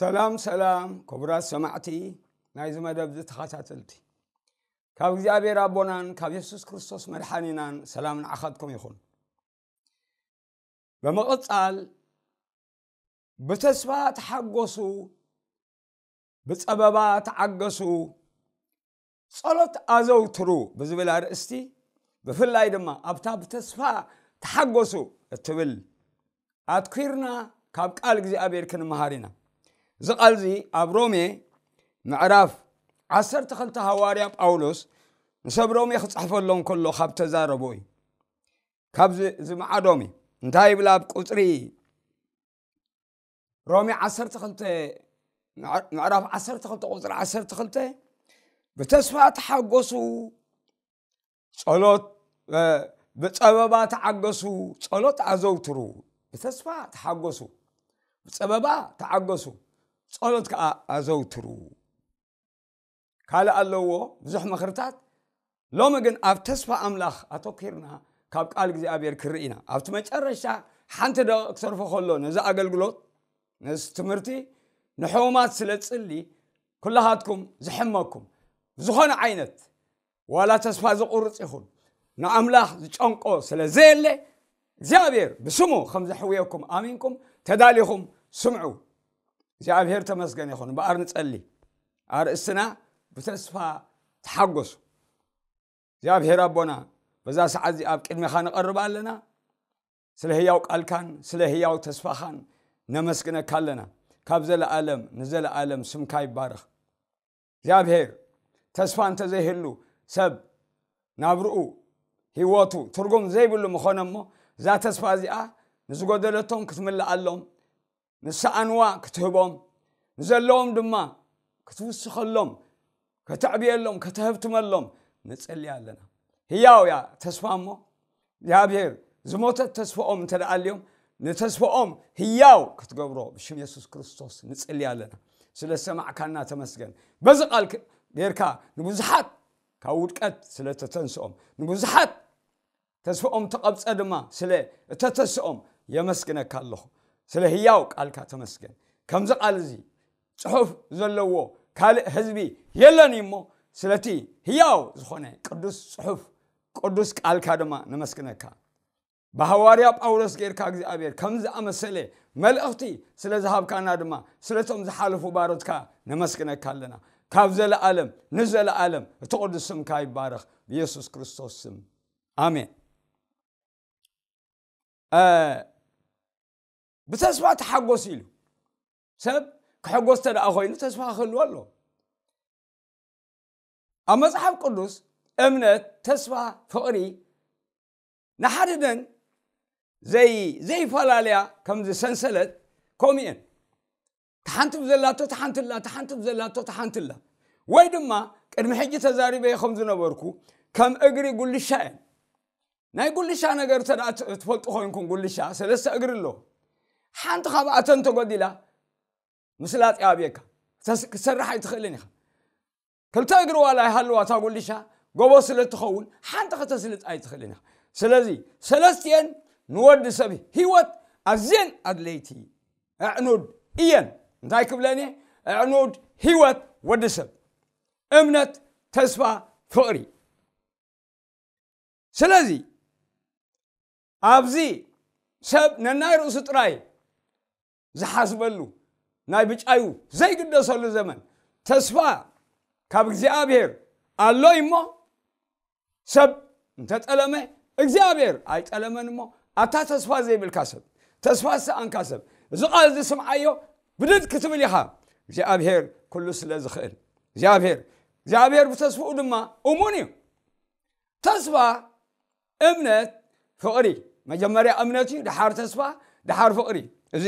ሰላም ሰላም ክቡራት ሰማዕቲ ናይዚ መደብ እዚ ተኸታተልቲ፣ ካብ እግዚኣብሔር ኣቦናን ካብ የሱስ ክርስቶስ መድሓኒናን ሰላም ንዓኻትኩም ይኹን። ብምቕጻል ብተስፋ ተሓጎሱ፣ ብጸበባ ተዓገሱ፣ ጸሎት ኣዘውትሩ ብዝብል ኣርእስቲ፣ ብፍላይ ድማ ኣብታ ብተስፋ ተሓጎሱ እትብል ኣትኲርና ካብ ቃል እግዚኣብሔር ክንመሃር ኢና። እዚ ቃል እዚ ኣብ ሮሜ ምዕራፍ ዓሰርተ ክልተ ሃዋርያ ጳውሎስ ንሰብ ሮሜ ክጽሕፈሎም ከሎ ካብ ተዛረቦ እዩ። ካብ ዝ- ዝመዓዶም እዩ። እንታይ ይብል ኣብ ቁጽሪ ሮሜ ዓሰርተ ክልተ ምዕ- ምዕራፍ ዓሰርተ ክልተ ቁጽሪ ዓሰርተ ክልተ፣ ብተስፋ ተሓጎሱ፣ ጸሎት እ፣ ብጸበባ ተዓገሱ፣ ጸሎት ኣዘውትሩ። ብተስፋ ተሓጎሱ፣ ብጸበባ ተዓገሱ፣ ጸሎት ከኣ ኣዘውትሩ። ካልእ ኣለዎ ብዙሕ ምኽርታት። ሎሚ ግን ኣብ ተስፋ ኣምላኽ ኣተኲርና ካብ ቃል እግዚኣብሔር ክርኢ ኢና። ኣብቲ መጨረሻ ሓንቲ ደቂቕ ክተርፎ ከሎ ነዚ ኣገልግሎት፣ ነዚ ትምህርቲ ንሕሙማት ስለ ጽሊ፣ ኩላኻትኩም ዝሕመኩም ብዝኾነ ዓይነት ዋላ ተስፋ ዝቑርጽ ይኹን ንኣምላኽ ዝጨንቆ ስለ ዘየለ እግዚኣብሔር ብስሙ ከም ዘሕውየኩም ኣሚንኩም ተዳሊኹም ስምዑ። እግዚኣብሔር ተመስገን ይኹን። እምበኣር ንጸሊ። ኣርእስትና ብተስፋ ተሓጎሱ። እግዚኣብሔር ኣቦና በዛ ሰዓት እዚ ኣብ ቅድሜኻ ንቐርብ ኣለና። ስለ ህያው ቃልካን ስለ ህያው ተስፋኻን ነመስግነካ ኣለና። ካብ ዘለኣለም ንዘለኣለም ስምካ ይባረኽ። እግዚኣብሔር ተስፋ እንተዘይህሉ ሰብ ናብርኡ ህይወቱ ትርጉም ዘይብሉ ምኾነ እሞ እዛ ተስፋ እዚኣ ንዝጎደለቶም ክትምልኣሎም ንሰኣንዋ ክትህቦም ንዘለዎም ድማ ክትውስኸሎም ከተዕብየሎም ከተህብትመሎም ንጸሊ ኣለና። ህያው እያ ተስፋ እሞ እግዚኣብሔር ዝሞተት ተስፋኦም እንተ ደኣ ኣልዮም ንተስፋኦም ህያው ክትገብሮ ብሽም የሱስ ክርስቶስ ንጽሊ ኣለና። ስለ ዝሰማዕካና ተመስገን። በዚ ቃል ክ- ጌርካ ንብዙሓት ካብ ውድቀት ስለ ተተንስኦም ንብዙሓት ተስፋኦም ተቐብጸ ድማ ስለ እተተስኦም የመስግነካ ኣለኹ። ስለ ህያው ቃልካ ተመስገን። ከምዚ ቃል እዚ ጽሑፍ ዘለዎ ካልእ ህዝቢ የለን እዩ እሞ ስለቲ ህያው ዝኾነ ቅዱስ ጽሑፍ ቅዱስ ቃልካ ድማ ነመስግነካ። ብሃዋርያ ጳውሎስ ጌርካ እግዚኣብሔር ከም ዝኣመሰለ መልእኽቲ ስለ ዝሃብካና ድማ ስለቶም ዝሓለፉ ባሮትካ ነመስግነካ ኣለና። ካብ ዘለኣለም ንዘለኣለም እቲ ቅዱስ ስምካ ይባረኽ ብየሱስ ክርስቶስ ስም ኣሜን። እ፣ ብተስፋ ተሓጎስ ኢሉ ሰብ ክሕጎስ ተደኣ ኮይኑ ተስፋ ክህልዎ ኣሎ። ኣብ መጽሓፍ ቅዱስ እምነት፣ ተስፋ፣ ፍቕሪ ንሓድነን ዘይ ዘይፈላለያ ከምዚ ሰንሰለት ከምኡ እየን። ተሓንቲ ብዘላቶ ተሓንቲ ኣላ፣ ተሓንቲ ብዘላቶ ተሓንቲ ኣላ። ወይ ድማ ቅድሚ ሕጂ ተዛሪበዮ ከም ዝነበርኩ ከም እግሪ ጉልሻ እየን። ናይ ጉልሻ ነገር እንተ ደኣ ት- ትፈልጡ ኮይንኩም ጉልሻ ሰለስተ እግሪ ኣለዎ። ሓንቲ ካብኣተን ተጎዲላ ምስላጥ ይኣብየካ። ተስ- ክትሰርሕ ኣይትኽእልን ኢኻ። ክልተ እግሪ ዋላ ይሃልዋ እታ ጉልሻ ጎቦ ስለ እትኸውን ሓንቲ ከተስልጥ ኣይትኽእልን ኢኻ። ስለዚ ሰለስቲኤን ንወዲ ሰብ ህይወት ኣዝየን ኣድለይቲ ኣዕኑድ እየን። እንታይ ክብለን እየ? ኣዕኑድ ህይወት ወዲ ሰብ። እምነት፣ ተስፋ፣ ፍቕሪ። ስለዚ ኣብዚ ሰብ ነናይ ርእሱ ጥራይ ዝሓስበሉ ናይ ብጫዩ ዘይግደሰሉ ዘመን ተስፋ ካብ እግዚኣብሔር ኣሎ እሞ ሰብ እንተጠለመ እግዚኣብሔር ኣይጠለመን እሞ ኣታ ተስፋ ዘይብልካ ሰብ ተስፋ ዝሰኣንካ ሰብ እዚ ቃል እዚ ስምዓዮ ብድድ ክትብል ኢኻ እግዚኣብሔር ኩሉ ስለ ዝኽእል እግዚኣብሔር እግዚኣብሔር ብተስፍኡ ድማ እሙን እዩ ተስፋ እምነት ፍቕሪ መጀመርያ እምነት እዩ ደሓር ተስፋ ደሓር ፍቕሪ እዚ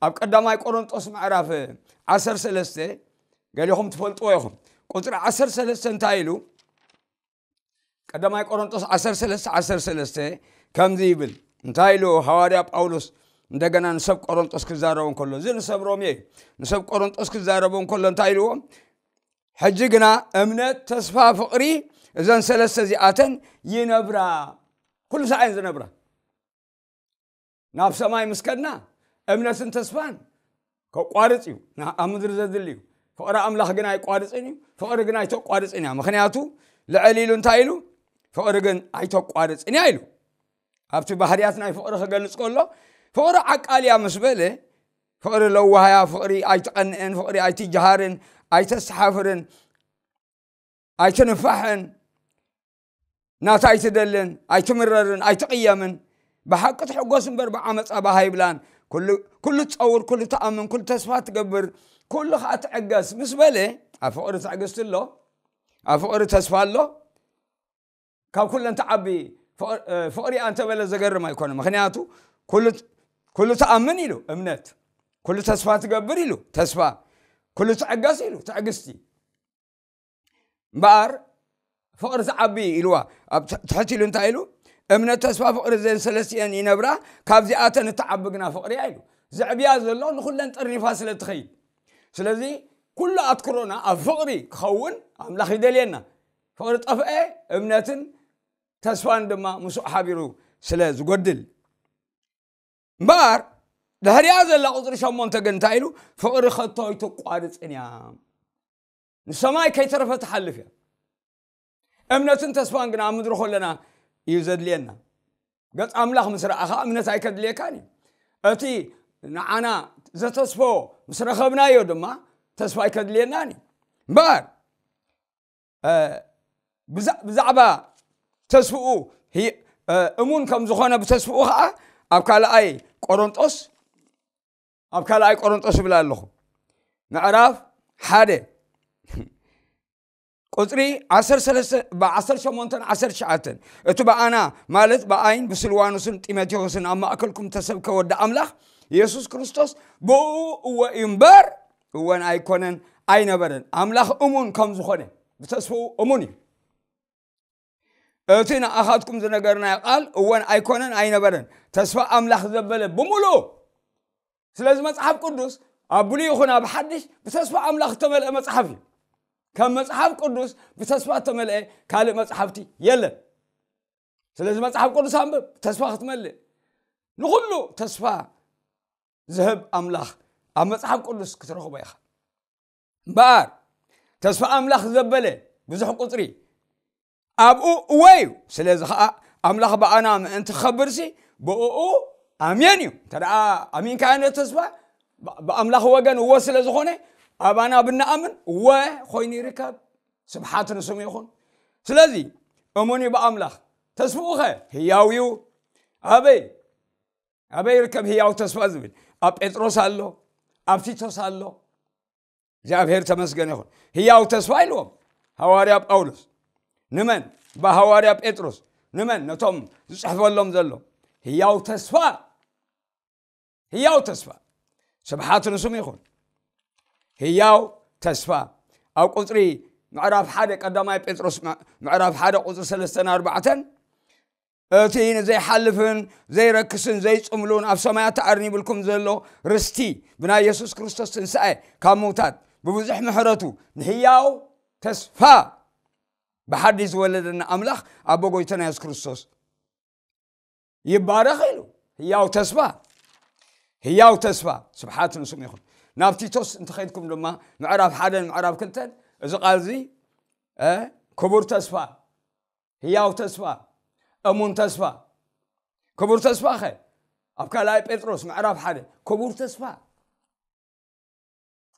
ኣብ ቀዳማይ ቆሮንጦስ ምዕራፍ ዓሰርተ ሰለስተ ገሊኹም ትፈልጥዎ ኢኹም ቁፅሪ ዓሰርተ ሰለስተ እንታይ ኢሉ ቀዳማይ ቆሮንጦስ ዓሰርተ ሰለስተ ዓሰርተ ሰለስተ ከምዚ ይብል እንታይ ኢሉ ሃዋርያ ጳውሎስ እንደገና ንሰብ ቆሮንጦስ ክዛረቦ እንከሎ እዚ ንሰብ ሮሜ እዩ ንሰብ ቆሮንጦስ ክዛረቦ እንከሎ እንታይ ኢልዎ ሕጂ ግና እምነት፣ ተስፋ፣ ፍቕሪ እዘን ሰለስተ እዚኣተን ይነብራ። ኩሉ ሰዓን ዝነብራ። ናብ ሰማይ ምስ ከድና እምነትን ተስፋን ከቋርፅ እዩ። ና- ኣብ ምድሪ ዘድሊ እዩ። ፍቕሪ ኣምላኽ ግን ኣይቋርፅን እዩ። ፍቕሪ ግን ኣይተቋርፅን እያ። ምኽንያቱ ልዕል ኢሉ እንታይ ኢሉ? ፍቕሪ ግን ኣይተቋርፅን እያ ኢሉ። ኣብቲ ባህርያት ናይ ፍቕሪ ክገልፅ ከሎ፣ ፍቕሪ ዓቃል እያ ምስ በለ፣ ፍቕሪ ለዋህያ፣ ፍቕሪ ኣይትቐንእን፣ ፍቕሪ ኣይትጀሃርን፣ ኣይተሰሓፍርን፣ ኣይትንፋሕን፣ ናታ ኣይትደልን፣ ኣይትምረርን፣ ኣይትቕየምን። ብሓቂ ትሕጎስ እምበር ብዓመፃ ባህ ኣይብላን። ኩሉ ኩሉ ትፀውር፣ ኩሉ ትኣምን፣ ኩሉ ተስፋ ትገብር፣ ኩሉ ከዓ ትዕገስ ምስ በለ፣ ኣብ ፍቕሪ ትዕግስቲ ኣሎ፣ ኣብ ፍቕሪ ተስፋ ኣሎ። ካብ ኩለን ትዓቢ ፍቕሪ- እ፣ ፍቕሪ እያ እንተበለ ዘገርም ኣይኮነ። ምኽንያቱ ኩሉ ኩሉ ትኣምን ኢሉ እምነት፣ ኩሉ ተስፋ ትገብር ኢሉ ተስፋ፣ ኩሉ ትዕገስ ኢሉ ትዕግስቲ። እምበኣር ፍቕሪ ትዓቢ ኢልዋ። ኣብ ትሕ- ትሕት ኢሉ እንታይ ኢሉ? እምነት፣ ተስፋ፣ ፍቕሪ፣ እዘን ሰለስቲኤን ይነብራ፣ ካብዚኣተን እትዓቢ ግና ፍቕሪ እያ ኢሉ። ዘዕብያ ዘሎ ንኹለን ጠርኒፋ ስለ ትኸይድ። ስለዚ ኩሉ ኣትኩሮና ኣብ ፍቕሪ ክኸውን ኣምላኽ ይደልየና። ፍቕሪ ጠፍአ፣ እምነትን ተስፋን ድማ ምስኡ ሓቢሩ ስለ ዝጎድል። እምበኣር ድሕሪኣ ዘላ ቁፅሪ ሸሞንተ ግን እንታይ ኢሉ? ፍቕሪ ከቶ ኣይተቋርፅን እያ፣ ንሰማይ ከይተረፈ ትሓልፍ እያ። እምነትን ተስፋን ግን ኣብ ምድሪ ከለና እዩ ዘድልየና። ገፅ ኣምላኽ ምስ ረኣኻ እምነት ኣይከድልየካን እዩ። እቲ ንዓና ዘተስፎ ምስ ረኸብናዮ ድማ ተስፋ ኣይከድልየናን እዩ። እምበኣር እ፣ ብዛ- ብዛዕባ ተስፍኡ ሂ- እ፣ እሙን ከም ዝኾነ ብተስፍኡ ከዓ ኣብ ካልኣይ ቆሮንጦስ ኣብ ካልኣይ ቆሮንጦስ ይብል ኣለኹ፣ ምዕራፍ ሓደ ቁፅሪ ዓሰርተ ሰለስተ፣ ብ ዓሰርተ ሸሞንተን ዓሰርተ ትሽዓተን፣ እቲ ብኣና ማለት ብኣይን ብስልዋኖስን ጢሞቴዎስን ኣብ ማእከልኩም ተሰብከ ወዲ ኣምላኽ የሱስ ክርስቶስ ብኡ እወ እዩ እምበር እወን ኣይኮነን ኣይነበረን። ኣምላኽ እሙን ከም ዝኾነ ብተስፍኡ እሙን እዩ። እቲ ንኣኻትኩም ዝነገርናዮ ቃል እወን ኣይኮነን ኣይነበረን፣ ተስፋ ኣምላኽ ዘበለ ብምሉኡ። ስለዚ መጽሓፍ ቅዱስ ኣብ ብሉይ ይኹን ኣብ ሓድሽ ብተስፋ ኣምላኽ እተመልአ መጽሓፍ እዩ። ከም መጽሓፍ ቅዱስ ብተስፋ እተመልአ ካልእ መጽሓፍቲ የለን። ስለዚ መጽሓፍ ቅዱስ ኣንብብ፣ ተስፋ ክትመልእ። ንኹሉ ተስፋ ዝህብ ኣምላኽ ኣብ መጽሓፍ ቅዱስ ክትረኽቦ ኢኻ። እምበኣር ተስፋ ኣምላኽ ዘበለ ብዙሕ ቁጽሪ ኣብኡ እወ እዩ። ስለዚ ኸኣ ኣምላኽ ብኣና ምእንቲ ክኸብርሲ ብእኡ ኣሜን እዩ። እንተ ደኣ ኣሚንካዮ ነቲ ተስፋ ብ- ብኣምላኽ ወገን እወ ስለ ዝኾነ ኣባና ብንኣምን እወ ኮይኑ ይርከብ። ስብሓት ንስሙ ይኹን። ስለዚ እሙን እዩ ብኣምላኽ። ተስፍኡ ኸ ህያው እዩ። ኣበይ ኣበይ ይርከብ ህያው ተስፋ ዝብል? ኣብ ጴጥሮስ ኣሎ፣ ኣብ ቲቶስ ኣሎ። እግዚኣብሔር ተመስገን ይኹን። ህያው ተስፋ ኢልዎም ሃዋርያ ጳውሎስ ንመን? ብሃዋርያ ጴጥሮስ ንመን? ነቶም ዝጽሕፈሎም ዘሎ ህያው ተስፋ። ህያው ተስፋ። ስብሓት ንስሙ ይኹን። ህያው ተስፋ ኣብ ቁፅሪ ምዕራፍ ሓደ ቀዳማይ ጴጥሮስ ምዕ- ምዕራፍ ሓደ ቁፅሪ ሰለስተን ኣርባዕተን እቲ ንዘይሓልፍን ዘይረክስን ዘይፅምሉን ኣብ ሰማያት ተኣርኒብልኩም ዘሎ ርስቲ ብናይ የሱስ ክርስቶስ ትንሳኤ ካብ ምውታት ብብዙሕ ምሕረቱ ንህያው ተስፋ ብሓድሽ ዝወለደና ኣምላኽ ኣቦ ጎይታና የሱስ ክርስቶስ ይባረኽ ኢሉ። ህያው ተስፋ፣ ህያው ተስፋ። ስብሓት ንስሙ ይኹን። ናብ ቲቶስ እንተኸይድኩም ድማ ምዕራፍ ሓደን ምዕራፍ ክልተን እዚ ቃል እዚ እ፣ ክቡር ተስፋ፣ ህያው ተስፋ፣ እሙን ተስፋ። ክቡር ተስፋ ኸ ኣብ ካልኣይ ጴጥሮስ ምዕራፍ ሓደ ክቡር ተስፋ፣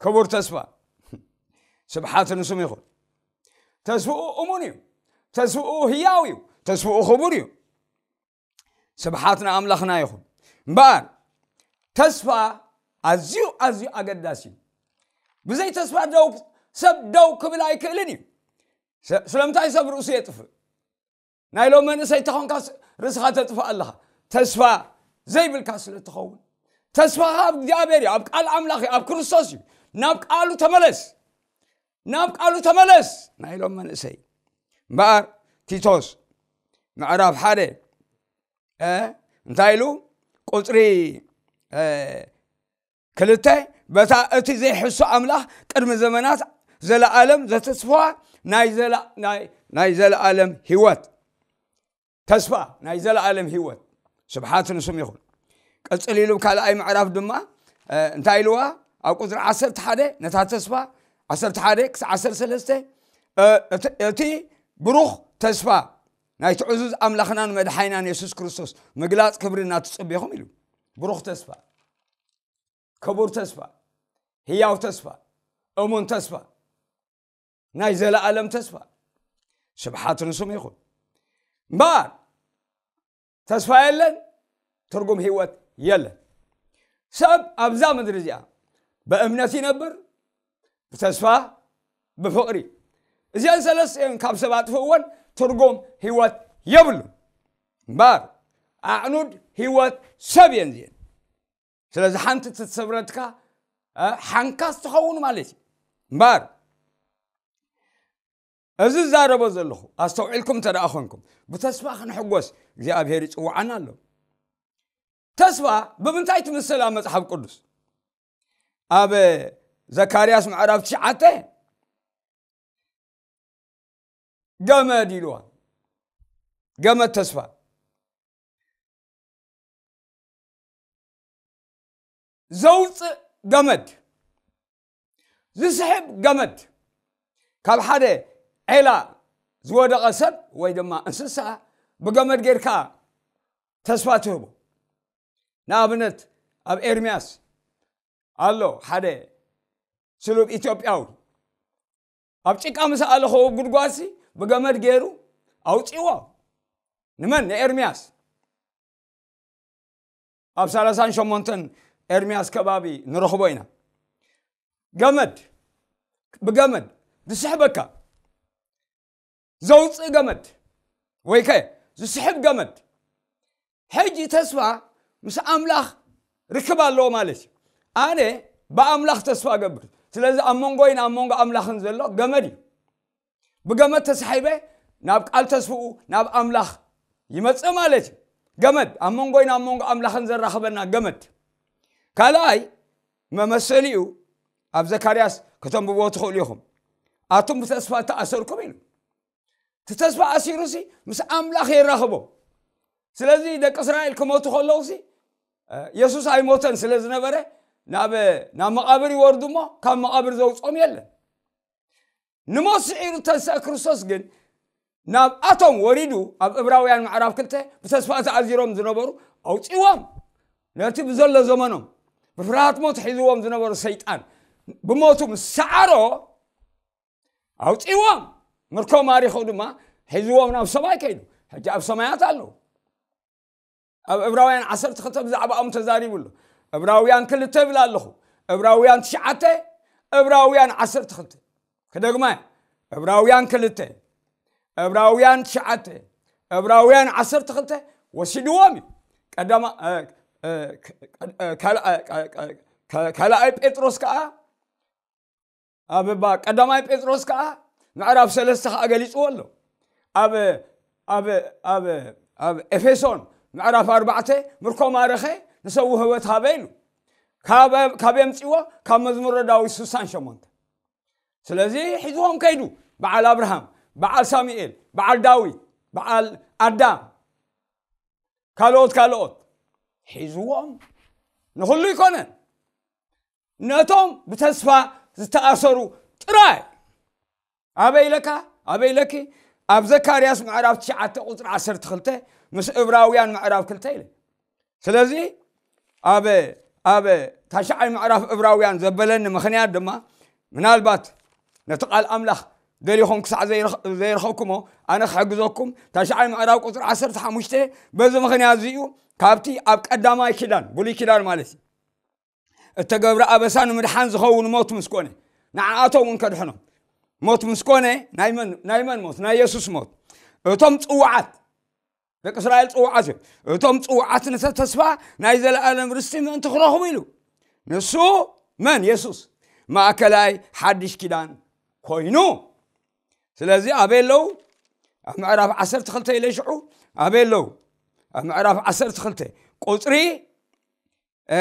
ክቡር ተስፋ። ስብሓት ንስሙ ይኹን። ተስፍኡ እሙን እዩ። ተስፍኡ ህያው እዩ። ተስፍኡ ክቡር እዩ። ስብሓት ንኣምላኽና ይኹን። እምበኣር ተስፋ ኣዝዩ ኣዝዩ ኣገዳሲ እዩ። ብዘይ ተስፋ ደው ሰብ ደው ክብል ኣይክእልን እዩ። ስ- ስለምንታይ ሰብ ርእሱ የጥፍእ? ናይ ሎም መንእሰይ ተኾንካ ስ- ርእስኻ ተጥፍእ ኣለኻ። ተስፋ ዘይብልካ ስለ ትኸውን። ተስፋኻ ኣብ እግዚኣብሔር እዩ፣ ኣብ ቃል ኣምላኽ እዩ፣ ኣብ ክርስቶስ እዩ። ናብ ቃሉ ተመለስ፣ ናብ ቃሉ ተመለስ። ናይ ሎም መንእሰይ እምበኣር ቲቶስ ምዕራፍ ሓደ እ፣ እንታይ ኢሉ? ቁፅሪ እ፣ ክልተ፣ በታ እቲ ዘይሕሱ ኣምላኽ ቅድሚ ዘመናት ዘለኣለም ዘተስፍዋ ናይ ዘላ- ናይ- ናይ ዘለኣለም ህይወት ተስፋ ናይ ዘለኣለም ህይወት። ስብሓት ንስም ይኹን። ቀፅል ኢሉ ካልኣይ ምዕራፍ ድማ እ፣ እንታይ ኢልዋ? ኣብ ቁፅሪ ዓሰርተ ሓደ ነታ ተስፋ፣ ዓሰርተ ሓደ ክሳብ ዓሰርተ ሰለስተ፣ እ፣ እቲ፣ እቲ ብሩኽ ተስፋ ናይቲ ዕዙዝ ኣምላኽናን መድሓኒናን የሱስ ክርስቶስ ምግላፅ ክብሪ እናተፀበኹም ኢሉ። ብሩኽ ተስፋ፣ ክቡር ተስፋ፣ ህያው ተስፋ፣ እሙን ተስፋ፣ ናይ ዘለኣለም ተስፋ። ስብሓት ንስሙ ይኹን። እምበኣር ተስፋ የለን፣ ትርጉም ህይወት የለን። ሰብ ኣብዛ ምድሪ እዚኣ ብእምነት ይነብር፣ ብተስፋ፣ ብፍቕሪ። እዚአን ሰለስቲአን ካብ ሰብ ኣጥፍእወን ትርጉም ህይወት የብሉን። እምበኣር ኣዕኑድ ህይወት ሰብ እየን እዚአን። ስለዚ ሓንቲ ትሰብረትካ፣ እ፣ ሓንካስ ትኸውን ማለት እዩ። እምበኣር እዚ ዝዛረቦ ዘለኹ ኣስተውዒልኩም እንተ ደኣ ኾንኩም፣ ብተስፋ ክንሕጎስ እግዚኣብሔር ይጽውዓና ኣሎ። ተስፋ ብምንታይ ትምሰል ኣብ መጽሓፍ ቅዱስ? ኣብ ዘካርያስ ምዕራፍ ትሽዓተ ገመድ ኢልዋ። ገመድ ተስፋ። ዘውፅእ ገመድ፣ ዝስሕብ ገመድ። ካብ ሓደ ዔላ ዝወደቐ ሰብ ወይ ድማ እንስሳ ብገመድ ጌርካ ተስፋ ትህቦ። ንኣብነት ኣብ ኤርምያስ ኣሎ ሓደ ስሉብ ኢትዮጵያዊ። ኣብ ጭቃ ምስ ኣለኸዎ ጉድጓድሲ ብገመድ ገይሩ ኣውፂዎ። ንመን? ንኤርምያስ። ኣብ ሰላሳን ሸሞንተን ኤርምያስ ከባቢ ንረኽቦ ኢና። ገመድ፣ ብገመድ ዝስሕበካ፣ ዘውፅእ ገመድ፣ ወይ ከ ዝስሕብ ገመድ። ሕጂ ተስፋ ምስ ኣምላኽ ርክብ ኣለዎ ማለት እዩ። ኣነ ብኣምላኽ ተስፋ እገብር። ስለዚ ኣብ መንጎይን ኣብ መንጎ ኣምላኽን ዘሎ ገመድ እዩ። ብገመድ ተሳሒበ ናብ ቃል ተስፍኡ፣ ናብ ኣምላኽ ይመጽእ ማለት እዩ። ገመድ፣ ኣብ መንጎይን ኣብ መንጎ ኣምላኽን ዘራኽበና ገመድ። ካልኣይ መመሰሊኡ ኣብ ዘካርያስ ከተንብብዎ ትኽእሉ ኢኹም። ኣቱም ብተስፋ እተኣሰርኩም ኢሉ። እቲ ተስፋ ኣሲሩሲ ምስ ኣምላኽ የራኽቦ። ስለዚ ደቂ እስራኤል ክሞቱ ከለውሲ፣ እ፣ የሱስ ኣይሞተን ስለ ዝነበረ ናብ፣ ናብ መቓብር ይወርዱ እሞ ካብ መቓብር ዘውፅኦም የለን። ንሞት ስዒሩ ተንስአ ክርስቶስ ግን ናብኣቶም ወሪዱ ኣብ ዕብራውያን ምዕራፍ ክልተ ብተስፋ ተኣዚሮም ዝነበሩ ኣውፅዎም። ነቲ ብዘሎ ዘመኖም ብፍርሃት ሞት ሒዝዎም ዝነበሩ ሰይጣን ብሞቱ ምስ ሰዓሮ ኣውፅዎም። ምርኮ ማሪኹ ድማ ሒዝዎም ናብ ሰማይ ከይዱ። ሕጂ ኣብ ሰማያት ኣለዉ። ኣብ ዕብራውያን ዓሰርተ ክልተ ብዛዕባኦም ተዛሪቡ ኣሎ። ዕብራውያን ክልተ ይብል ኣለኹ። ዕብራውያን ትሽዓተ፣ ዕብራውያን ዓሰርተ ክልተ። ክደግማ እየ። ዕብራውያን ክልተ፣ ዕብራውያን ትሽዓተ፣ ዕብራውያን ዓሰርተ ክልተ ወሲድዎም እዩ። ቀዳማ-፣ እ፣ እ፣ እ፣ ካልኣ-፣ እ፣ እ፣ ካልኣይ ጴጥሮስ ከኣ ኣብ ባ-፣ ቀዳማይ ጴጥሮስ ከኣ ምዕራፍ ሰለስተ ከኣ ገሊጽዎ ኣሎ። ኣብ፣ ኣብ፣ ኣብ፣ ኣብ ኤፌሶን ምዕራፍ ኣርባዕተ ምርኮ ማረኸ ንሰብ ውህበት ሃበ ኢሉ። ካብ፣ ካብ የምጽዎ ካብ መዝሙረ ዳዊት ስሳን ሸሞንተ። ስለዚ ሒዝዎም ከይዱ በዓል ኣብርሃም፣ በዓል ሳሙኤል፣ በዓል ዳዊት፣ በዓል ኣዳም፣ ካልኦት ካልኦት ሒዝዎም። ንኹሉ ይኮነን፣ ነቶም ብተስፋ ዝተኣሰሩ ጥራይ። ኣበይ ኢለካ? ኣበይ ኢለኪ? ኣብ ዘካርያስ ምዕራፍ ትሽዓተ ቁፅሪ ዓሰርተ ክልተ ምስ እብራውያን ምዕራፍ ክልተ ኢለ። ስለዚ ኣብ፣ ኣብ ታሽዓይ ምዕራፍ እብራውያን ዘበለኒ ምኽንያት ድማ ምናልባት ነቲ ቃል ኣምላኽ ደሊኹም ክሳዕ ዘይረኽ-፣ ዘይረኸብኩሞ ኣነ ክሕግዘኩም። ታሽዓይ ምዕራፍ ቁፅሪ ዓሰርተ ሓሙሽተ በዚ ምኽንያት እዚ እዩ ካብቲ ኣብ ቀዳማይ ኪዳን፣ ብሉይ ኪዳን ማለት እዩ፣ እተገብረ ኣበሳ ንምድሓን ዝኸውን ሞት ምስ ኮነ፣ ንዓኣቶም እውን ከድሕኖም። ሞት ምስ ኮነ፣ ናይ መን፣ ናይ መን ሞት? ናይ የሱስ ሞት። እቶም ጽውዓት፣ ደቂ እስራኤል ጽውዓት እዮም። እቶም ጽውዓት ነቲ ተስፋ ናይ ዘለኣለም ርስቲ ምእንቲ ክረኽቡ ኢሉ። ንሱ መን? የሱስ። ማእከላይ ሓድሽ ኪዳን ኮይኑ። ስለዚ ኣበይ ኣለዉ? ኣብ ምዕራፍ ዓሰርተ ክልተ ኢለ ሽዑ ኣበይ ኣለዉ? ኣብ ምዕራፍ ዓሰርተ ክልተ ቁጽሪ፣ እ፣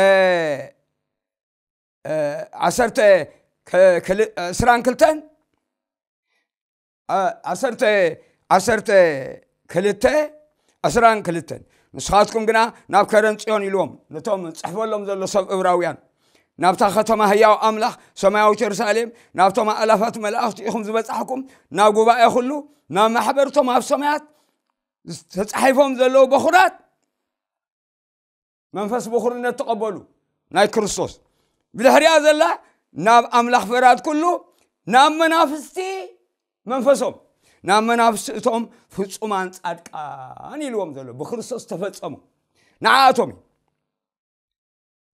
እ፣ ዓሰርተ ከ-፣ ክል-፣ ዕስራን ክልተን፣ እ፣ ዓሰርተ፣ ዓሰርተ ክልተ፣ ዕስራን ክልተን። ንስኻትኩም ግና ናብ ከረን ጽዮን ኢልዎም፣ ነቶም ጽሕፈሎም ዘሎ ሰብ እብራውያን፣ ናብታ ከተማ ህያው ኣምላኽ ሰማያዊት የሩሳሌም፣ ናብቶም ኣእላፋት መላእኽቲ ኢኹም ዝበጻሕኩም፣ ናብ ጉባኤ ኩሉ፣ ናብ ማሕበርቶም ኣብ ሰማያት ተጻሒፎም ዘለዉ በኹራት መንፈስ ብኹርነት ተቐበሉ ናይ ክርስቶስ። ብድሕሪኣ ዘላ ናብ ኣምላኽ ፈራድ ኩሉ፣ ናብ መናፍስቲ መንፈሶም፣ ናብ መናፍስቲ እቶም ፍጹማን ጻድቃን ኢልዎም ዘሎ ብክርስቶስ ተፈጸሙ። ንዓኣቶም እዩ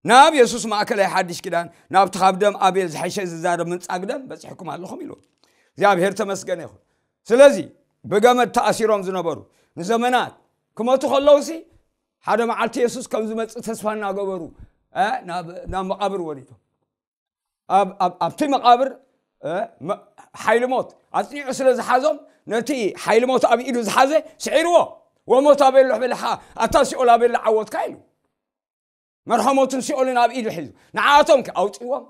ናብ የሱስ ማእከላይ ሓድሽ ኪዳን፣ ናብቲ ካብ ደም ኣቤል ዝሐሸ ዝዛረብ ምንጻግ ደም በጺሕኩም ኣለኹም ኢልዎም። እግዚኣብሔር ተመስገነ ይኹን። ስለዚ ብገመድ ተኣሲሮም ዝነበሩ ንዘመናት ክመቱ ከለውሲ ሓደ መዓልቲ የሱስ ከም ዝመጽእ ተስፋ እናገበሩ እ፣ ናብ ናብ መቓብር ወሪዶም። ኣብ- ኣብ- ኣብቲ መቓብር እ፣ መ- ሓይሊ ሞት ኣጽኒዑ ስለ ዝሓዞም ነቲ ሓይሊ ሞት ኣብ ኢዱ ዝሓዘ ስዒርዎ። ወሞት ኣቤሎ ሕበልኻ ኣታ ሲኦል ኣቤሎ ዓወትካ ኢሉ። መርሖ ሞትን ሲኦልን ኣብ ኢዱ ሒዙ ንዓኣቶም ከ ኣውፅዎም።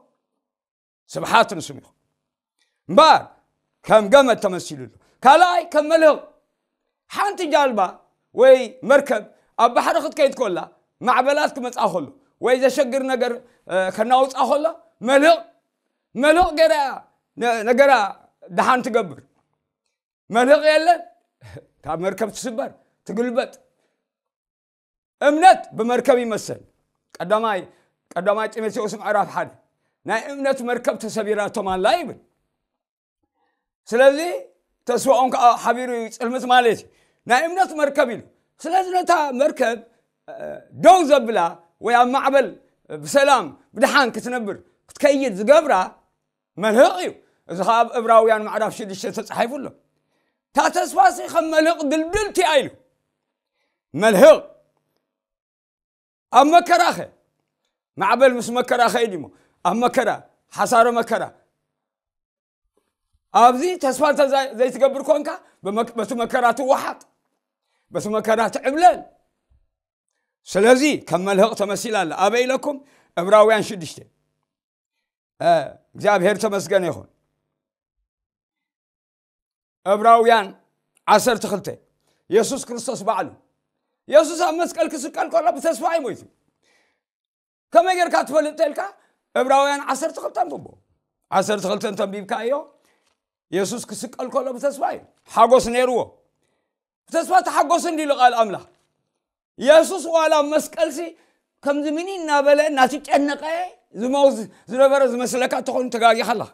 ስብሓት ንስም ይኹን። እምበር ከም ገመድ ተመሲሉ ኣሎ። ካልኣይ ከም መልህቕ። ሓንቲ ጃልባ ወይ መርከብ ኣብ ባሕሪ ክትከይድ ኮላ ማዕበላት ክመፃ ከሎ ወይ ዘሸግር ነገር እ፣ ከናውፃ ከሎ መልህቕ መልህቕ ገይራ እያ ነ- ነገራ ድሓን ትገብር። መልህቕ የለን ካብ መርከብ ትስበር ትግልበጥ። እምነት ብመርከብ ይመሰል። ቀዳማይ ቀዳማይ ጢሞቴዎስ ምዕራፍ ሓደ ናይ እምነት መርከብ ተሰቢራቶም ኣላ ይብል። ስለዚ ተስፋኦም ከዓ ሓቢሩ እዩ ፅልምት ማለት እዩ። ናይ እምነት መርከብ ኢሉ። ስለዚ ነታ መርከብ እ፣ ደው ዘብላ ወይ ኣብ ማዕበል ብሰላም ብድሓን ክትነብር ክትከይድ ዝገብራ መልህቕ እዩ። እዚ ከዓ ኣብ እብራውያን ምዕራፍ ሽዱሽተ ተፃሒፉ ኣሎ። እታ ተስፋ ሲ ከም መልህቕ ድልድልቲ እያ ኢሉ። መልህቕ ኣብ መከራኸ ማዕበል ምስ መከራ ኸይድ እሞ ኣብ መከራ ሓሳረ መከራ ኣብዚ ተስፋ እንተ ዘ- ዘይትገብር ኮንካ ብመክ- በቲ መከራ ትወሓጥ በቲ መከራ ትዕብለል። ስለዚ ከም መልህቕ ተመሲላ ኣላ። ኣበይ ኢለኩም? እብራውያን ሽዱሽተ እ፣ እግዚኣብሔር ተመስገነ ይኹን። እብራውያን ዓሰርተ ክልተ የሱስ ክርስቶስ ባዕሉ የሱስ ኣብ መስቀል ክስቀል ከሎ ብተስፋ እዩ ሞይቱ። ከመይ ጌርካ ትፈልጥ ተልካ እብራውያን ዓሰርተ ክልተ ኣንብቦ። ዓሰርተ ክልተ እንተንቢብካ እዮ የሱስ ክስቀል ከሎ ብተስፋ እዩ ሓጎስ ነይርዎ። ብተስፋ ተሓጎስ እንዲሉ ቃል ኣምላኽ። የሱስ ዋላ ኣብ መስቀልሲ ከምዚ ምኒ እናበለ እናተጨነቀ ዝመውት ዝነበረ ዝመስለካ እንተኾይኑ ተጋጊኻ ኣለኻ።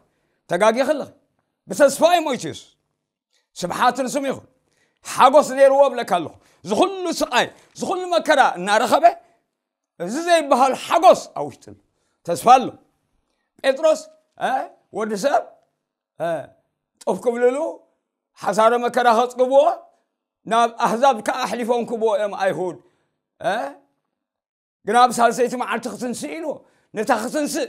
ተጋጊኻ ኣለኻ። ብተስፋ እዩ ሞይቱ የሱስ። ስብሓት ንስም ይኹን። ሓጎስ ነይርዎ እብለካ ኣለኹ። ዝኹሉ ስቃይ ዝኹሉ መከራ እናረኸበ እዚ ዘይበሃል ሓጎስ ኣብ ውሽጥን ተስፋ ኣሎ። ጴጥሮስ እ፣ ወዲ ሰብ እ፣ ጡፍ ክብልሉ ሓሳረ መከራ ከጽግብዎ ናብ ኣህዛብ ከዓ ኣሕሊፎም ክብዎ እዮም ኣይሁድ እ፣ ግና ኣብ ሳልሰይቲ መዓልቲ ክትንስእ ኢልዎ ነታ ክትንስእ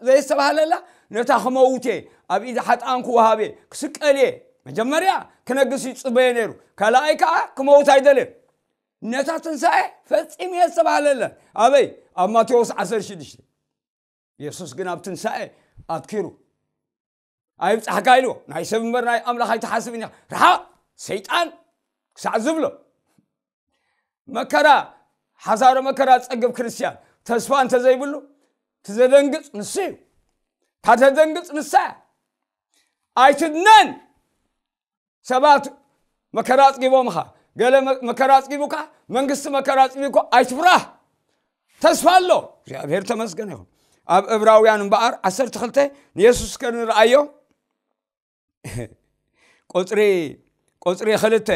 ዘየስተባሃለላ ነታ ክመውት እየ ኣብ ኢድ ሓጣን ክወሃብ እየ ክስቀል እየ። መጀመርያ ክነግስ ይፅበየ ነይሩ። ካልኣይ ከዓ ክመውት ኣይደልን። ነታ ትንሳኤ ፈፂሙ እየ ዝተባሃለለን ኣበይ ኣብ ማቴዎስ ዓሰርተ ሽዱሽተ። የሱስ ግን ኣብ ትንሳኤ ኣትኪሩ ኣይብፃሕካ ኢልዎ። ናይ ሰብ እምበር ናይ ኣምላኽ ኣይትሓስብን ኢኻ ርሓቕ ሰይጣን ክሳዕ ዝብሎ። መከራ ሓሳረ መከራ ዝፀግብ ክርስትያን ተስፋ እንተዘይብሉ ትዘደንግፅ ንሱ እዩ። ታተደንግፅ ንሳ እያ። ኣይትድነን። ሰባት መከራ ኣፅጊቦምኻ ገለ መ- መከራ ኣፅጊቡካ መንግስቲ መከራ ኣፅጊቡካ ኣይትፍራህ። ተስፋ ኣሎ። እግዚኣብሔር ተመስገን ይኹን። ኣብ እብራውያን እምበኣር ዓሰርተ ክልተ ንየሱስ ከንረኣዮ ቁፅሪ ቁፅሪ ክልተ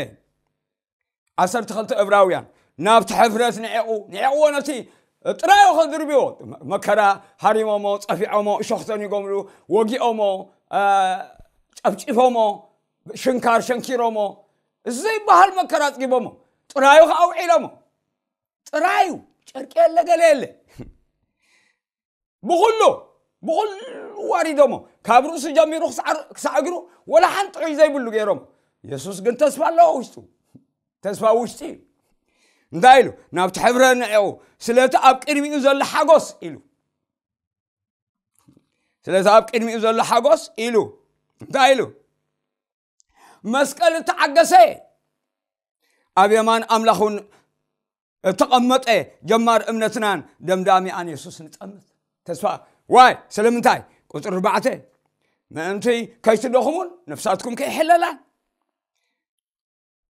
ዓሰርተ ክልተ እብራውያን ናብቲ ሕፍረት ንዕቑ ንዕቑዎ ነቲ ጥራዮ ከድርብዎ መከራ ሃሪሞሞ ፀፊዖሞ እሾኽ ተኒጎምሉ ወጊኦሞ አ፣ ጨፍጪፎሞ ሽንካር ሸንኪሮሞ እዚ ዘይበሃል መከራ ኣፅጊቦሞ ጥራዩ ከዓ ውዒሎሞ ጥራዩ ጨርቂ የለ ገለ የለ ብኩሉ ብኩሉ ዋሪዶሞ ካብ ርእሱ ጀሚሩ ክሳዕ እግሩ ወላ ሓንቲ ጥዑይ ዘይብሉ ገይሮም። የሱስ ግን ተስፋ ኣለዎ ውሽጡ ተስፋ ውሽጢ እዩ። እንታይ ኢሉ ናብቲ ሕብረ ንዕኡ ስለቲ ኣብ ቅድሚኡ ዘሎ ሓጎስ ኢሉ ስለቲ ኣብ ቅድሚኡ ዘሎ ሓጎስ ኢሉ እንታይ ኢሉ መስቀል እተዓገሰ ኣብ የማን ኣምላኽ እውን እተቐመጠ ጀማር እምነትናን ደምዳሚኣን የሱስ ንጠምት። ተስፋ ዋይ ስለምንታይ? ቁፅሪ ኣርባዕተ ምእንቲ ከይትደኽሙን ነፍሳትኩም ከይሕለላን።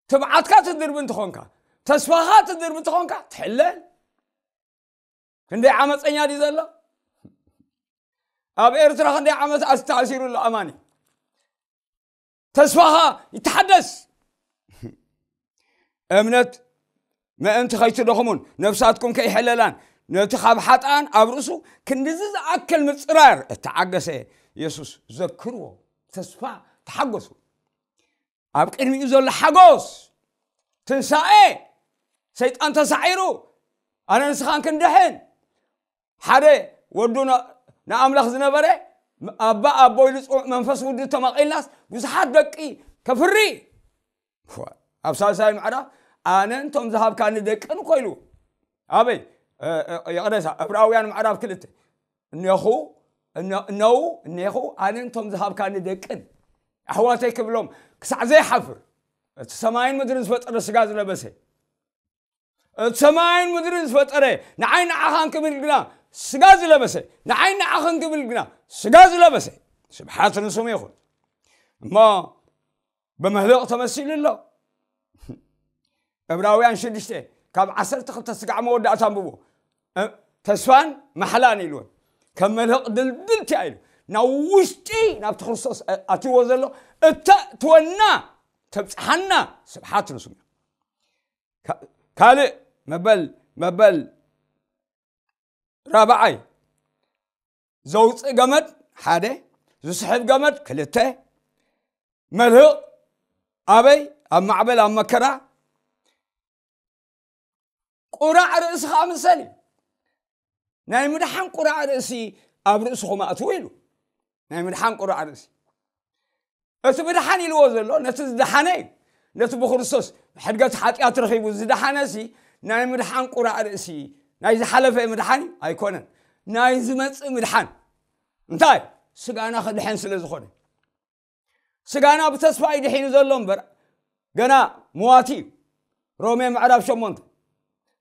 ትብዓትካ ትድርቢ እንተኾንካ፣ ተስፋኻ ትድርቢ እንተኾንካ ትሕለል። ክንደይ ዓመፀኛ ድዩ ዘሎ? ኣብ ኤርትራ ክንደይ ዓመት ኣስተኣሲሩ ኣሎ ኣማኒ። ተስፋኻ ይተሓደስ። እምነት ምእንቲ ከይትደኽሙን ነፍሳትኩም ከይሕለላን ነቲ ካብ ሓጥኣን ኣብ ርእሱ ክንድዚ ዝኣክል ምጽራር እተዓገሰ የሱስ ዘክርዎ። ተስፋ ተሓገሱ። ኣብ ቅድሚኡ ዘሎ ሓጎስ ትንሳኤ፣ ሰይጣን ተሳዒሩ ኣነ ንስኻን ክንድሕን። ሓደ ወዱ ን- ንኣምላኽ ዝነበረ ኣባ ኣቦ ኢሉ ዝፅውዕ መንፈስ ውዱ ተማቒልናስ ብዙሓት ደቂ ከፍሪ። ኣብ ሳልሳይ ምዕራፍ ኣነ እንቶም ዝሃብካኒ ደቅን እኮ ኢሉ። ኣበይ? እ- እ- የቕደሳ ዕብራውያን ምዕራፍ ክልተ እነኹ እነ- እነው እኔኹ ኣነ እንቶም ዝሃብካኒ ደቅን ኣሕዋተይ ክብሎም ክሳዕ ዘይሓፍር እቲ ሰማይን ምድርን ዝፈጠረ ስጋ ዝለበሰ እቲ ሰማይን ምድርን ዝፈጠረ ንዓይ ንዓኻን ክብል ግና ስጋ ዝለበሰ ንዓይ ንዓኽን ክብል ግና ስጋ ዝለበሰ ስብሓት ንስሙ ይኹን። እሞ ብመህልቕ ተመሲሉ ኣሎ። ዕብራውያን ሽዱሽተ ካብ ዓሰርተ ክልተ ስጋዕ መወዳእታ ኣንብቦ። እ- ተስፋን ማሕላን ኢልወን ከም መልህቕ ድልድልቲ ኢሉ ናብ ውሽጢ ናብቲ ክርስቶስ ኣትዎ ዘሎ እተእትወና ተብፅሓና ስብሓት ንስሙ። ካልእ መበል መበል ራብዓይ ዘውፅእ ገመድ ሓደ ዝስሕብ ገመድ ክልተ መልህቕ ኣበይ ኣብ ማዕበል ኣብ መከራ ቁራዕ ርእሲ ከዓ ምሰል እዩ። ናይ ምድሓን ቁራዕ ርእሲ ኣብ ርእስኹም ኣእትዉ ኢሉ። ናይ ምድሓን ቁራዕ ርእሲ እቲ ምድሓን ኢልዎ ዘሎ ነቲ ዝደሓነ እዩ። ነቲ ብክርስቶስ ሕድገት ሓጢኣት ረኺቡ ዝደሓነ ሲ ናይ ምድሓን ቁራዕ ርእሲ ናይ ዝሓለፈ ምድሓን እዩ ኣይኮነን። ናይ ዝመፅእ ምድሓን እንታይ ስጋና ክድሕን ስለ ዝኾነ ስጋና ብተስፋ እዩ ድሒኑ ዘሎ እምበር ገና መዋቲ እዩ። ሮሜ ምዕራፍ ሸሞንተ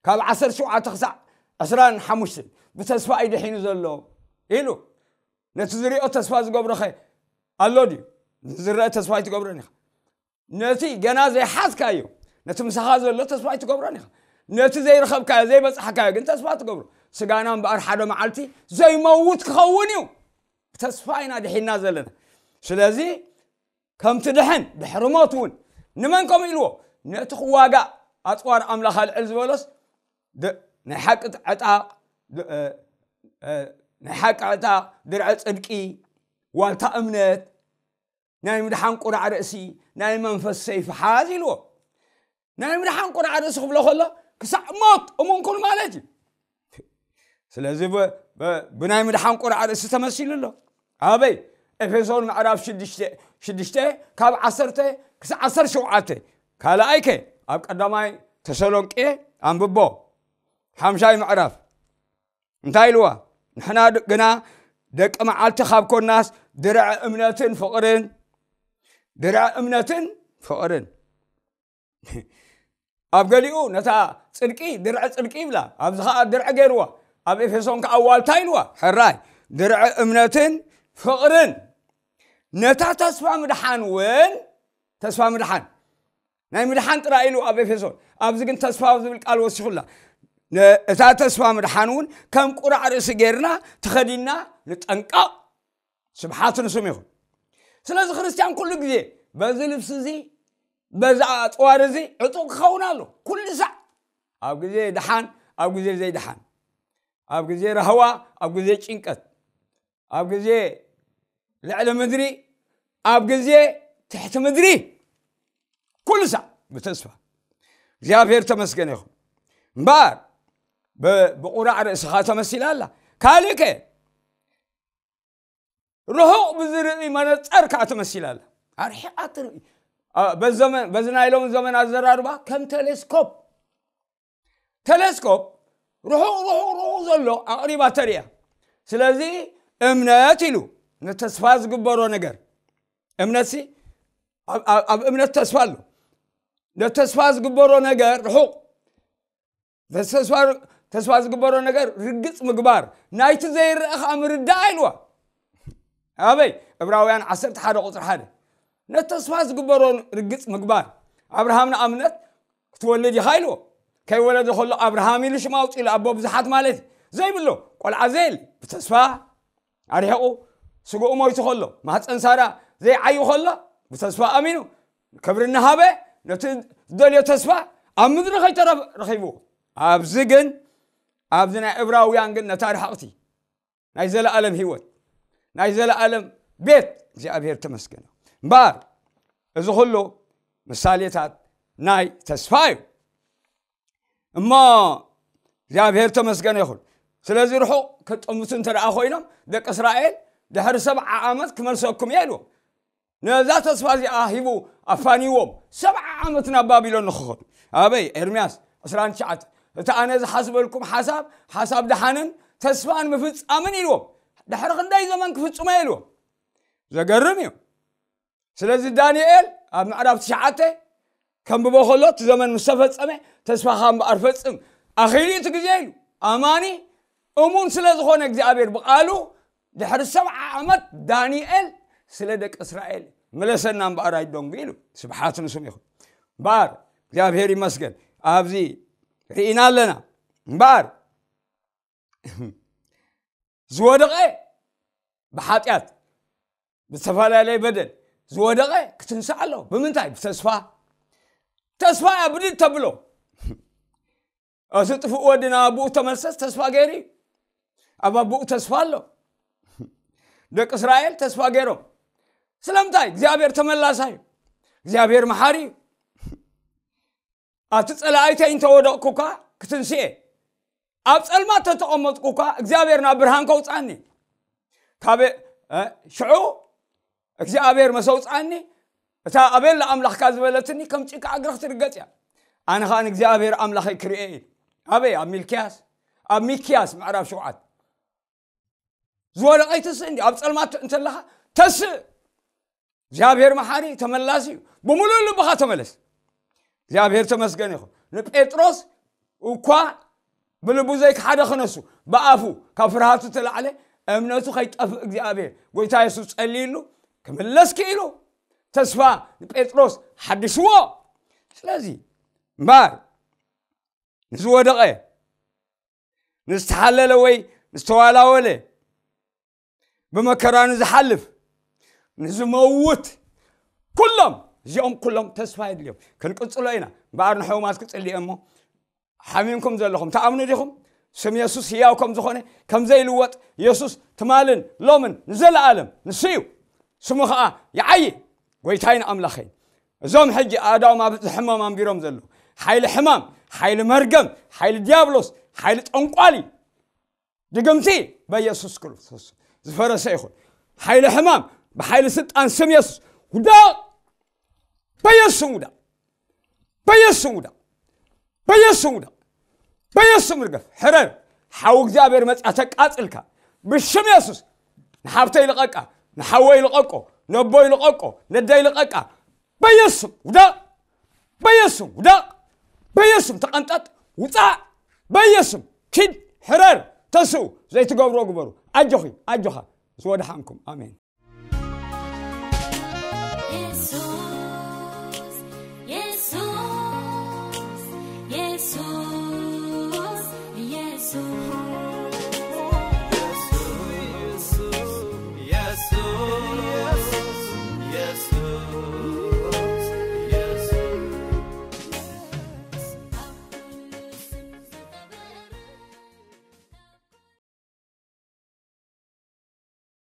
ካብ ዓሰርተ ሸውዓተ ክሳዕ ዕስራን ሓሙሽተን ብተስፋ እዩ ድሒኑ ዘሎ ኢሉ። ነቲ ዝሪኦ ተስፋ ዝገብሮኸ ኣሎ ድዩ? ዝረአ ተስፋ ኣይትገብሮን ኢኻ። ነቲ ገና ዘይሓዝካዮ ነቲ ምሳኻ ዘሎ ተስፋ ኣይትገብሮን ኢኻ። ነቲ ዘይረኸብካዮ ዘይበፃሕካዮ ግን ተስፋ ትገብሮ። ስጋና እምበኣር ሓደ መዓልቲ ዘይመውት ክኸውን እዩ። ብተስፋ ኢና ድሒና ዘለና። ስለዚ ከም ትድሕን ድሕሪ ሞት እውን ንመን ከምኡ ኢልዎ ነቲ ክዋጋእ ኣፅዋር ኣምላኽ ኣልዕል ዝበሎስ ናይ ሓቂ ዕጣቕ ናይ ሓቂ ዕጣቕ ድርዐ ፅድቂ ዋልታ እምነት ናይ ምድሓን ቁራዕ ርእሲ ናይ መንፈስ ሰይፊ ሓዝ ኢልዎ። ናይ ምድሓን ቁራዕ ርእሲ ክብሎ ከሎ ክሳዕ ሞት እሙን ኩን ማለት እዩ። ስለዚ ብናይ ምድሓን ቁራዕ ርእሲ ተመሲሉ ኣሎ። ኣበይ? ኤፌሶን ምዕራፍ ሽዱሽተ ካብ ዓሰርተ ክሳብ ዓሰርተ ሸውዓተ። ካልኣይከ ኣብ ቀዳማይ ተሰሎንቄ ኣንብቦ ሓምሻይ ምዕራፍ እንታይ ኢልዋ? ንሕና ግና ደቂ መዓልቲ ካብ ኮናስ ድርዐ እምነትን ፍቕርን ድርዐ እምነትን ፍቕርን ኣብ ገሊኡ ነታ ጽድቂ ድርዐ ጽድቂ ይብላ፣ ኣብዚ ኸኣ ድርዐ ገይርዋ፣ ኣብ ኤፌሶን ከኣ ዋልታ ኢልዋ። ሕራይ ድርዐ እምነትን ፍቕርን ነታ ተስፋ ምድሓን እውን ተስፋ ምድሓን ናይ ምድሓን ጥራይ ኢሉ ኣብ ኤፌሶን ኣብዚ ግን ተስፋ ዝብል ቃል ወሲኹላ። እታ ተስፋ ምድሓን እውን ከም ቁራዕ ርእሲ ጌርና ተኸዲና ንጠንቀቕ። ስብሓት ንስም ይኹን። ስለዚ ክርስትያን ኩሉ ግዜ በዚ ልብሲ እዚ በዚ ኣፅዋር እዚ ዕጡቕ ክኸውን ኣሎ። ኩሉ ሳዕ ኣብ ግዜ ደሓን ኣብ ግዜ ዘይደሓን ኣብ ግዜ ራህዋ ኣብ ግዜ ጭንቀት ኣብ ግዜ ልዕሊ ምድሪ ኣብ ግዜ ትሕቲ ምድሪ ኩሉ ሳዕ ብተስፋ እግዚኣብሔር ተመስገን ይኹን። እምበኣር ብቁራዕ ርእስኻ ተመሲላ ኣላ። ካልእከ ርሑቕ ብዝርኢ መነፀር ከዓ ተመሲላ ኣላ። ኣርሒቓ ትርኢ። በዚ ናይ ሎም ዘመን ኣዘራርባ ከም ቴሌስኮፕ ቴሌስኮፕ ርሑቕ ርሑቕ ርሑቕ ዘሎ ኣቕሪባ ተርእያ። ስለዚ እምነት ኢሉ ንተስፋ ዝግበሮ ነገር እምነትሲ ኣብ እምነት ተስፋ ኣሎ። ነተስፋ ዝግበሮ ነገር ርሑቕ ተስፋ ዝግበሮ ነገር ርግጽ ምግባር፣ ናይቲ ዘይረኣ ከዓ ምርዳእ ኢልዋ። ኣበይ? ዕብራውያን ዓሰርተ ሓደ ቁፅሪ ሓደ። ነቲ ተስፋ ዝግበሮ ርግጽ ምግባር። ኣብርሃም ንኣብነት ክትወልድ ኢኻ ኢልዎ። ከይወለደ ከሎ ኣብርሃም ኢሉ ሽም ኣውፅኢሉ፣ ኣቦ ብዙሓት ማለት እዩ። ዘይብሎ ቆልዓ ዘየለ ብተስፋ ኣርሒቑ፣ ስግኡ ሞይቱ ከሎ፣ ማህፀን ሳራ ዘይዓዩ ከሎ ብተስፋ ኣሚኑ፣ ክብሪ እናሃበ ነቲ ዝደልዮ ተስፋ ኣብ ምድሪ ከይተረፈ ረኺብዎ። ኣብዚ ግን፣ ኣብዚ ናይ ዕብራውያን ግን ነታ ርሕቕቲ ናይ ዘለኣለም ህይወት፣ ናይ ዘለኣለም ቤት እግዚኣብሔር ተመስገነ እምበኣር፣ እዚ ኩሉ ምሳሌታት ናይ ተስፋ እዩ። እሞ እግዚኣብሔር ተመስገነ ይኹን። ስለዚ ርሑቕ ከጠምቱ እንተ ደኣ ኮይኖም፣ ደቂ እስራኤል ድሕሪ ሰብዓ ዓመት ክመልሰኩም እየ ኢልዎም። ነዛ ተስፋ እዚኣ ሂቡ ኣፋንይዎም፣ ሰብዓ ዓመት ናብ ባቢሎን ንኽኸዱ። ኣበይ? ኤርምያስ ዕስራን ትሽዓተ። እቲ ኣነ ዝሓስበልኩም ሓሳብ፣ ሓሳብ ደሓንን ተስፋን ምፍጻምን ኢልዎም። ድሕሪ ክንደይ ዘመን ክፍጽሞ ኢልዎም። ዘገርም እዩ። ስለዚ ዳንኤል ኣብ ምዕራፍ ትሽዓተ ከንብቦ ከሎ፣ እቲ ዘመን ምስ ተፈጸመ፣ ተስፋኻ እምበኣር ፈጽም፣ ኣኺሉ እቲ ግዜ ኢሉ። ኣማኒ እሙን ስለ ዝኾነ እግዚኣብሔር ብቓሉ፣ ድሕሪ ሰብዓ ዓመት ዳንኤል ስለ ደቂ እስራኤል ምለሰና እምበኣር ኣይደንጉ ኢሉ። ስብሓት ንስሙ ይኹን። እምበኣር እግዚኣብሔር ይመስገን፣ ኣብዚ ርኢና ኣለና። እምበኣር ዝወደቐ ብሓጢኣት፣ ብዝተፈላለየ በደል ዝወደቐ ክትንሳእ ኣሎ። ብምንታይ? ብተስፋ። ተስፋ እያ ብድድ ተብሎ። እዚ ጥፉእ ወዲ ናብ ኣቦኡ ተመልሰስ ተስፋ ገይሩ እዩ። ኣብ ኣቦኡ ተስፋ ኣሎ። ደቂ እስራኤል ተስፋ ገይሮም። ስለምንታይ? እግዚኣብሔር ተመላሳይ እዩ። እግዚኣብሔር መሓሪ እዩ። ኣብቲ ጸላኢተይ እንተወደቕኩ እኳ ክትንስኤ፣ ኣብ ጸልማት ተተቐመጥኩ እኳ እግዚኣብሔር ናብ ብርሃን ከውጽኣኒ። ካብ፣ እ፣ ሽዑ እግዚኣብሔር መሰውፅኣኒ፣ እታ ኣቤላ ኣምላኽካ ዝበለትኒ ከም ጭቃ እግሪ ክትርገጽ እያ። ኣነ ኸኣ ንእግዚኣብሔር ኣምላኸይ ክርእየ ኢሉ። ኣበይ? ኣብ ሚልክያስ፣ ኣብ ሚክያስ ምዕራፍ ሸውዓተ። ዝወደቐ ኣይትስእ እንዲ፣ ኣብ ጸልማት እንተለኻ ተስእ። እግዚኣብሔር መሓሪ ተመላሲ እዩ። ብምሉእ ልብኻ ተመለስ። እግዚኣብሔር ተመስገን ይኹን። ንጴጥሮስ እኳ ብልቡ ዘይከሓደ ክነሱ፣ ብኣፉ ካብ ፍርሃቱ ተላዕለ እምነቱ ከይጠፍእ እግዚኣብሔር፣ ጎይታ የሱስ ጸልይሉ ክምለስ ክኢሉ። ተስፋ ንጴጥሮስ ሓድሽዎ። ስለዚ እምበኣር ንዝወደቐ፣ ንዝተሓለለ ወይ ንዝተዋላወለ፣ ብመከራ ንዝሓልፍ፣ ንዝመውት፣ ኩሎም እዚኦም ኩሎም ተስፋ የድልዮም። ክንቅጽሎ ኢና። እምበኣር ንሕሙማት ክጽሊ እየ እሞ፣ ሓሚምኩም ዘለኹም ትኣምኑ ዲኹም? ስም የሱስ ህያው ከም ዝኾነ፣ ከም ዘይልወጥ፣ የሱስ ትማልን ሎምን ንዘለኣለም ንሱ እዩ። ስሙ ኸኣ ይዓዪ። ጎይታይን ኣምላኸይን። እዞም ሕጂ ኣእዳዎም ኣብ ሕማም ኣንቢሮም ዘለዉ፣ ሓይሊ ሕማም፣ ሓይሊ መርገም፣ ሓይሊ ዲያብሎስ፣ ሓይሊ ጠንቋሊ፣ ድግምቲ በኢየሱስ ክርስቶስ ዝፈረሰ ይኹን። ሓይሊ ሕማም ብሓይሊ ስልጣን ስም የሱስ ውደቕ። በኢየሱስ ስም ውደቕ። በኢየሱስ ስም ውደቕ። በኢየሱስ ስም ውደቕ። በኢየሱስ ስም ርገፍ። ሕረር። ሓው እግዚኣብሔር መጽኣ ተቃጽልካ። ብሽም የሱስ ንሓብተይ ልቐቃ፣ ንሓወይ ልቐቆ፣ ነቦይ ልቐቆ፣ ነደይ ልቐቃ። በኢየሱስ ስም ውደቕ። በኢየሱስ ስም ውደቕ። በኢየሱስ ስም ተቐንጠጥ፣ ውጻእ። በኢየሱስ ስም ኪድ፣ ሕረር፣ ተስኡ፣ ዘይትገብሮ ግበሩ። ኣጆኺ፣ ኣጆኻ፣ ዝወድሓንኩም። ኣሜን።